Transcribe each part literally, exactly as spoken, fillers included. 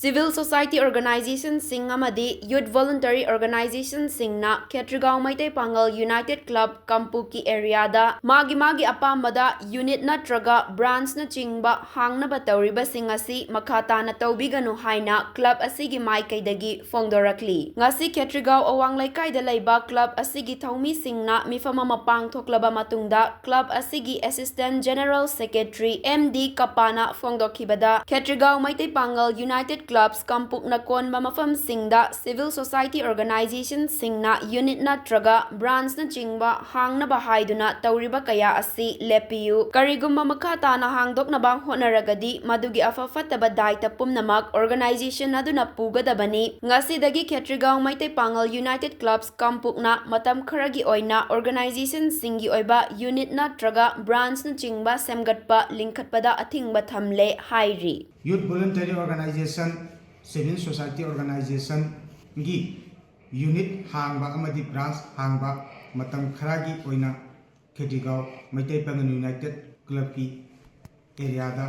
Civil Society Organizationꯁꯤꯡ ꯑꯃꯗꯤ Youth Voluntary Organizationꯁꯤꯡꯅ ꯈꯦꯇ꯭ꯔꯤꯒꯥꯎ ꯃꯩꯇꯩ ꯄꯥꯉꯜ United Club ꯀꯥꯡꯄꯣꯛꯀꯤ areaꯗ ꯃꯥꯒꯤ ꯃꯥꯒꯤ ꯑꯄꯥꯝꯕꯗ unit ꯅꯠꯇ꯭ꯔꯒ branchꯅꯆꯤꯡꯕ ꯍꯥꯡꯅꯕ ꯇꯧꯔꯤꯕꯁꯤꯡ ꯑꯁꯤ ꯃꯈꯥ ꯇꯥꯅ ꯇꯧꯕꯤꯒꯅꯨ ꯍꯥꯏꯅ club ꯑꯁꯤꯒꯤ ꯃꯥꯏꯀꯩꯗꯒꯤ ꯐꯣꯡꯗꯣꯔꯛꯂꯤ꯫ ꯉꯁꯤ ꯈꯦꯇ꯭ꯔꯤꯒꯥꯎ ꯑꯋꯥꯡ ꯂꯩꯀꯥꯏꯗ ꯂꯩꯕ club ꯑꯁꯤꯒꯤ ꯊꯧꯃꯤꯁꯤꯡꯅ ꯃꯤꯐꯝ ꯑꯃ ꯄꯥꯡꯊꯣꯛꯂꯕ ꯃꯇꯨꯡꯗ club ꯑꯁꯤꯒꯤ Assistant General Secretary M D ꯀꯄꯥꯅ ꯐꯣꯡꯗꯣꯛꯈꯤꯕꯗ, ꯈꯦꯇ꯭ꯔꯤꯒꯥꯎ ꯃꯩꯇꯩ ꯄꯥꯉꯜ United Clubs ꯀꯥꯡꯄꯣꯛꯅ ꯀꯣꯟꯕ ꯃꯐꯝꯁꯤꯡꯗ civil society organizationꯁꯤꯡꯅ unit ꯅꯠꯇ꯭ꯔꯒ branchꯅꯆꯤꯡꯕ ꯍꯥꯡꯅꯕ ꯍꯥꯏꯗꯨꯅ ꯇꯧꯔꯤꯕ ꯀꯌꯥ ꯑꯁꯤ ꯂꯦꯞꯄꯤꯌꯨ꯫ ꯀꯔꯤꯒꯨꯝꯕ ꯃꯈꯥ ꯇꯥꯅ ꯍꯥꯡꯗꯣꯛꯅꯕ ꯍꯣꯠꯅꯔꯒꯗꯤ, ꯃꯗꯨꯒꯤ ꯑꯐ ꯐꯠꯇꯕ ꯗꯥꯏꯇ ꯄꯨꯝꯅꯃꯛ organization ꯑꯗꯨꯅ ꯄꯨꯒꯗꯕꯅꯤ꯫ ꯉꯁꯤꯗꯒꯤ ꯈꯦꯇ꯭ꯔꯤꯒꯥꯎ ꯃꯩꯇꯩ ꯄꯥꯉꯜ United Clubs ꯀꯥꯡꯄꯣꯛꯅ ꯃꯇꯝ ꯈꯔꯒꯤ ꯑꯣꯏꯅ organizationꯁꯤꯡꯒꯤ ꯑꯣꯏꯕ unit ꯅꯠꯇ꯭ꯔꯒ branchꯅꯆꯤꯡꯕ ꯁꯦꯝꯒꯠꯄ ꯂꯤꯡꯈꯠꯄꯗ ꯑꯊꯤꯡꯕ ꯊꯝꯂꯦ ꯍꯥꯏꯔꯤ꯫ Youth Voluntary Organization, Civil Society Organizationꯒꯤ unit ꯍꯥꯡꯕ ꯑꯃꯗꯤ branch ꯍꯥꯡꯕ ꯃꯇꯝ ꯈꯔꯒꯤ ꯑꯣꯏꯅ ꯈꯦꯇ꯭ꯔꯤꯒꯥꯎ ꯃꯩꯇꯩ ꯄꯥꯉꯜ United Clubꯀꯤ areaꯗ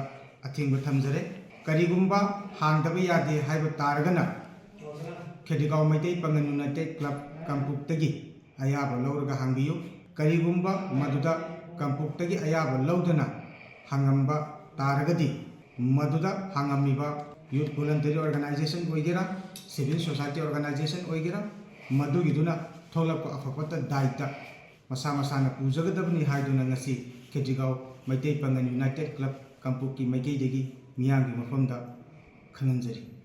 ꯑꯊꯤꯡꯕ ꯊꯝꯖꯔꯦ꯫ ꯀꯔꯤꯒꯨꯝꯕ ꯍꯥꯡꯗꯕ ꯌꯥꯗꯦ ꯍꯥꯏꯕ ꯇꯥꯔꯒꯅ, ꯈꯦꯇ꯭ꯔꯤꯒꯥꯎ ꯃꯩꯇꯩ ꯄꯥꯉꯜ United Club ꯀꯥꯡꯄꯣꯛꯇꯒꯤ ꯑꯌꯥꯕ ꯂꯧꯔꯒ ꯍꯥꯡꯕꯤꯌꯨ꯫ ꯀꯔꯤꯒꯨꯝꯕ ꯃꯗꯨꯗ ꯀꯥꯡꯄꯣꯛꯇꯒꯤ ꯑꯌꯥꯕ ꯂꯧꯗꯅ ꯍꯥꯡꯉꯝꯕ ꯇꯥꯔꯒꯗꯤ, ꯃꯗꯨꯗ ꯍꯥꯡꯉꯝꯃꯤꯕ Youth Voluntary Organization ꯑꯣꯏꯒꯦꯔꯥ, Civil Society Organization ꯑꯣꯏꯒꯦꯔꯥ, ꯃꯗꯨꯒꯤꯗꯨꯅ ꯊꯣꯛꯂꯛꯄ ꯑꯐ ꯐꯠꯇ ꯗꯥꯏꯇ ꯃꯁꯥ ꯃꯁꯥꯅ ꯄꯨꯖꯒꯗꯕꯅꯤ ꯍꯥꯏꯗꯨꯅ ꯉꯁꯤ ꯈꯦꯇ꯭ꯔꯤꯒꯥꯎ ꯃꯩꯇꯩ ꯄꯥꯉꯜ United Club ꯀꯥꯡꯄꯣꯛꯀꯤ ꯃꯥꯏꯀꯩꯗꯒꯤ ꯃꯤꯌꯥꯝꯒꯤ ꯃꯐꯝꯗ ꯈꯪꯍꯟꯖꯔꯤ꯫